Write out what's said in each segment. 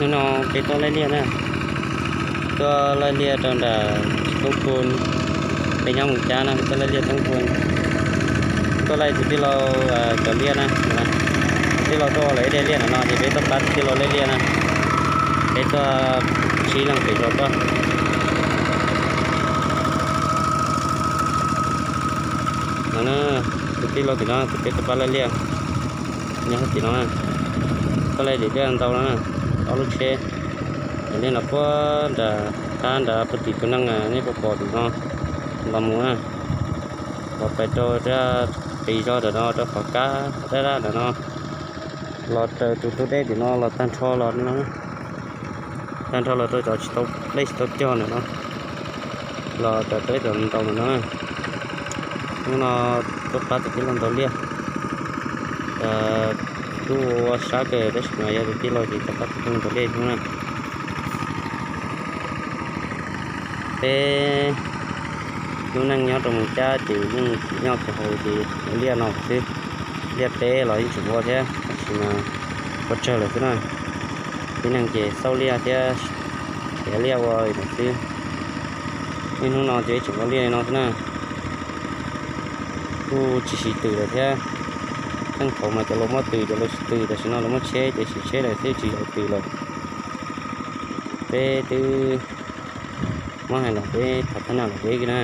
Hnub no peb tuaj laij liaj na, tuaj laij liaj rau nram Thoob Pun. Peb nyob Moos Cab no peb tuaj laij liaj Thoob Pun, tuaj laij tus tij laug cov liaj na. Tus tij laug tuaj ua lawv ib daim liaj ntawm no ces peb tuaj pab tus tij laug laij liaj na. Peb tuaj tsib leeg pem zos tuaj. No na, tus tij laug tim no tus peb tuaj pab laij liaj nyob tim no na. Tuaj laij liaj ntau no na, ob lub tsheb. Daim liaj no puag nram qab nrad puag tim tus neeg nej puas pom tim no los mus na, los pais rau pem zos ntawm no rau qhov kab dab dab ntawm no, los raws tus ntug dej tim no los tag nrho los no, tag nrho los rau cov tsis tau, dej tsis tau cog ntawm no, los raws rau ib tom ntau ntawm no. Hnub no tuaj pab tus tij laug ntaus liaj, kuj ua sab kawg tab sis mas yog tus tij laug ces tuaj pab tus tij laug ntaus liaj hnub na. Peb lub neej nyob rau Moos Cab ces yeej tsis nyob tsis haus ces ua liaj no xwb, liaj teb los yeej tseem ua thiab tab sis mas ua tsawg lawm xwb na. Tib neeg ces xauj liaj thiab khiav liaj ua li ntawd xwb. Niaj hnub no ces tseem ua liaj li no xwb na. Kuj tsis siv twm lawm thiab. Thaum ub mas cov laus muaj twm cov laus siv twm, tam sim no lawv muaj tsheb ces siv tsheb lawm xwb tsis zaum twm lawm. Peb twb muab hais los peb tham thab naj los peb na,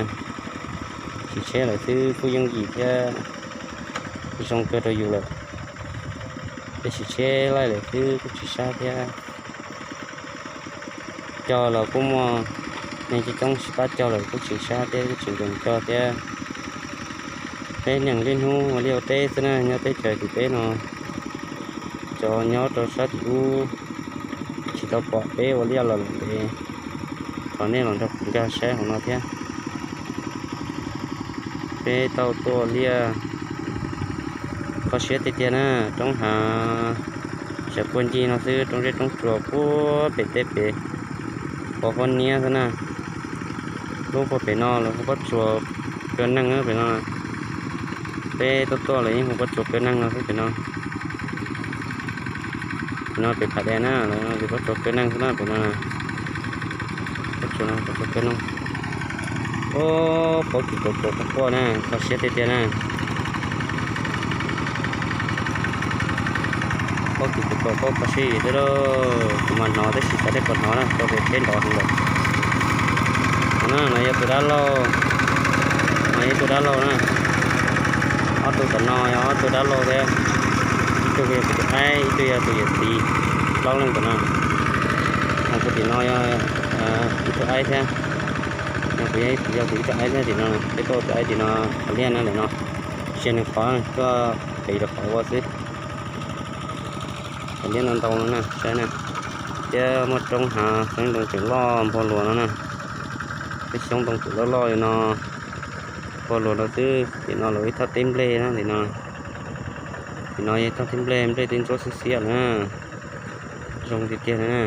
siv tsheb lawm xwb kuj yooj yim thiab zoo kawg rau yus lawm. Peb siv tsheb laij lawm xwb kuj tsis sab thiab. Cog los kuj muaj neeg coob coob sib pab cog lawm kuj tsis sab thiab kuj tsis nkees cog thiab. Peb niaj hnub ua liaj ua teb xwb na, nyob teb chaws tim peb no, cov nyob rau sab tim ub tsis tau pom peb ua liaj los lawm ces thov nej los nrog kuv nkag saib hauv no thiab. Peb tau tuaj liaj kho siab tiag tiag na, roob hav sawv puag ncig no xwb, roob zeb roob tsuas puag pem teb pem, pos huab niab xwb na. Lub puag pem no lawv hu Pob Tsuas Kaw Neeg pem no. Peb tuaj tuaj lawv yeej hu Pob Tsuas Kaw Neeg no xwb pem no. Pem no pem Phav Dais na, lawv tias Pob Tsuas Kaw Neeg xwb na pem no. Pob Tsuas no, Pob Tsuas Kaw Neeg. Ub, pob kws kaum kaum quaj quaj na, kho siab tiag tiag na. Pob kws kaum kaum quaj kho siab xwb lauj, kuv mas hnov tab sis xav tias puas hnov na, rau pem tsheb nrov heev lawm. No na, no yog tus dab laug, no yog ib tug dab laug na. Ob tug tom no yog ob tug dab laug thiab, ib tug yog kuv tus aib, ib tug yog tus yawm txiv, plaub leeg tom no. Ho puag tim no yog ib tug aib thiab, yog kuv, yog kuv ib tug aib thiab tim no, peb tuaj ua tus aib tim no, qhov liaj no ntawm no, sia nws qhov tuaj pem rau qhov ua xwb. Qhov liaj no ntau no na, saib na, thiab muaj roob hav xeev ntoo tseem loj npog luas no na. Tej xyoob ntoo tseem loj loj li no, npog luas no xwb. Tim no lawv ib thaj teb nplej na, tim no, tim no yog ib thaj teb nplej, nplej tej ntsuab xiab xiab na, zoo tiag tiag na.